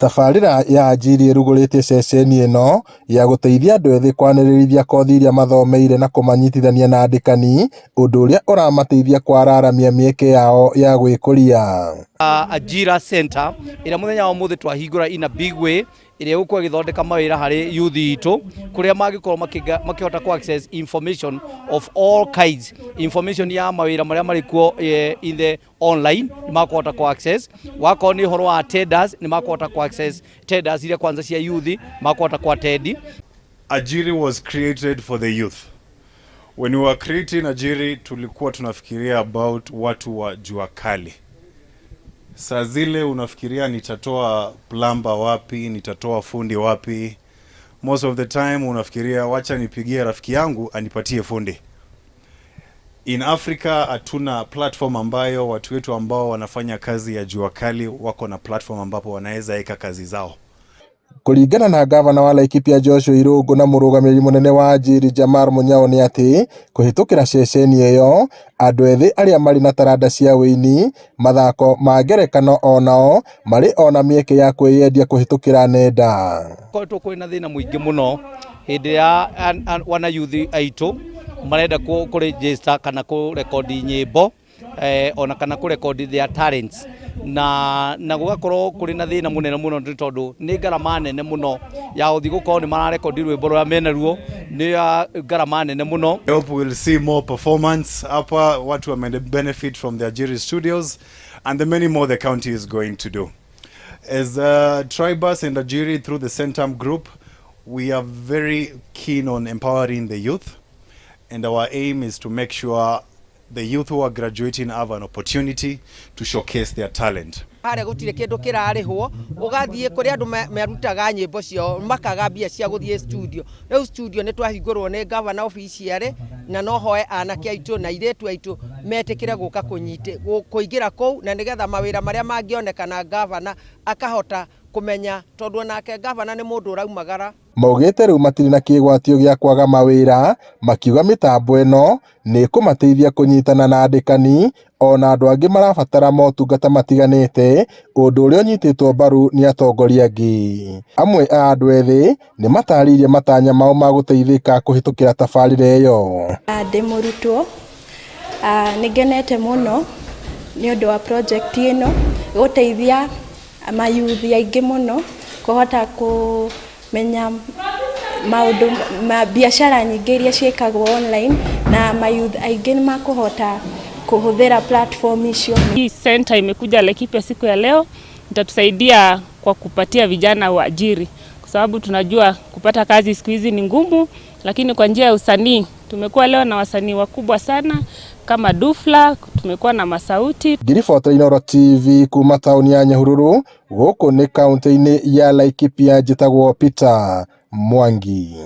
Tabarĩra ya Ajiri ĩrugũrĩtie ceceni ĩno ya gũteithia andũ ethĩ kwanĩrĩrithia kothi iria mathomeire na kũmanyitithania na andĩkani, ũndũ ũrĩa ũramateithia kwararamia mĩeke yao ya gwĩkũria. Ajira Center ĩrĩa mũthenya wa ũmũthĩ twahingũra in a big way, ĩrĩa ĩgũkorwo ĩgĩthondeka mawĩra harĩ youth itũ, kũrĩa mangĩkorwo makĩhota ku access information of all kinds, information ya mawĩra marĩa marĩ kuo in the online nĩ makũhota ku access. Wakorwo nĩ ũhoro wa tenders, nĩ makũhota ku access tenders iria kwanza cia youth makũhota ku attend. Ajiri was created for the youth. When we were creating Ajiri, tulikuwa tunafikiria about watu wa jua kali. Saa zile unafikiria, "Nitatoa plumber wapi? Nitatoa fundi wapi?" Most of the time unafikiria, "Wacha nipigie rafiki yangu anipatie fundi." In Africa hatuna platform ambayo watu wetu ambao wanafanya kazi ya jua kali wako na platform ambapo wanaweza weka kazi zao. Kũringana na ngavana wa Laikipia Joshua Irũngũ na mũrũgamĩrĩri mũnene wa Ajiri Jamal Mũnyao, nĩ atĩ kũhĩtũkĩra ceceni ĩyo, andũ ethĩ arĩa marĩ na taranda cia ũini, mathako ma ngerekano onao marĩ ona mĩeke ya kwĩyendia kũhĩtũkĩra nenda. Koretwo kwĩ na thĩna mũingĩ mũno hĩndĩ ya wana youth aitũ marenda kũ register kana kũ record nyĩmbo ona kana kũ record their talents, na gũgakorwo kũrĩ na thĩna mũnene mũno, nĩ tondũ nĩ ngarama nene mũno ya gũthiĩ gũkorwo nĩ mararekondi rwĩmbo rũrĩa menaruo, nĩ ya ngarama nene mũno. I hope we'll see more performance hapa, watu wame benefit from the Ajiri studios and the many more the county is going to do. As Tribus and Ajiri through the Centum Group, we are very keen on empowering the youth, and our aim is to make sure the youth who are graduating have an opportunity to showcase their talent. Harĩa gũtirĩ kĩndũ kĩrarĩhwo, ũgathiĩ kũrĩ andũ merutaga nyĩmbo ciao makaga mbia cia gũthiĩ studio. Rĩu studio nĩ twahingũrwo nĩ gavana officially, na no hoe anake aitũ na airĩtu aitũ metĩkĩre gũka kũingĩra kũu, na nĩgetha mawĩra marĩa mangĩonekana gavana akahota kũmenya, tondũ onake gavana nĩ mũndũ ũraumagara. Maugĩte rĩu matirĩ na kĩgwatio gĩa kwaga mawĩra, makiuga mĩtambo ĩno nĩ ĩkũmateithia kũnyitana na andĩkani ona andũ angĩ marabatara motungata matiganĩte, ũndũ ũrĩa ũnyitĩtwo mbaru nĩ atongoria angĩ. Amwe a andũ ethĩ nĩ matarĩirie matanya mao ma gũteithĩka kũhĩtũkĩra tabarĩra ĩyo. Ndĩ mũrutwo, nĩ ngenete mũno nĩ ũndũ wa project ĩno gũteithia mayuthi aingĩ mũno kũhota kũmenya maũndũ ma biacara nyingĩ iria ciĩkagwo online, na mayouth aingĩ nĩ makũhota kũhũthĩra platform icio. Hii center imekuja Laikipia siku ya leo, itatusaidia kwa kupatia vijana uajiri, kwa sababu tunajua kupata kazi siku hizi ni ngumu, lakini kwa njia ya usanii tumekuwa leo na wasanii wakubwa sana kama Dufla, tumekuwa na Masauti. Ngiribota Inooro TV kuma taũni ya Nyahururu, gũkũ nĩ kaunti-inĩ ya Laikipia, njĩtagwo Peter Mwangi.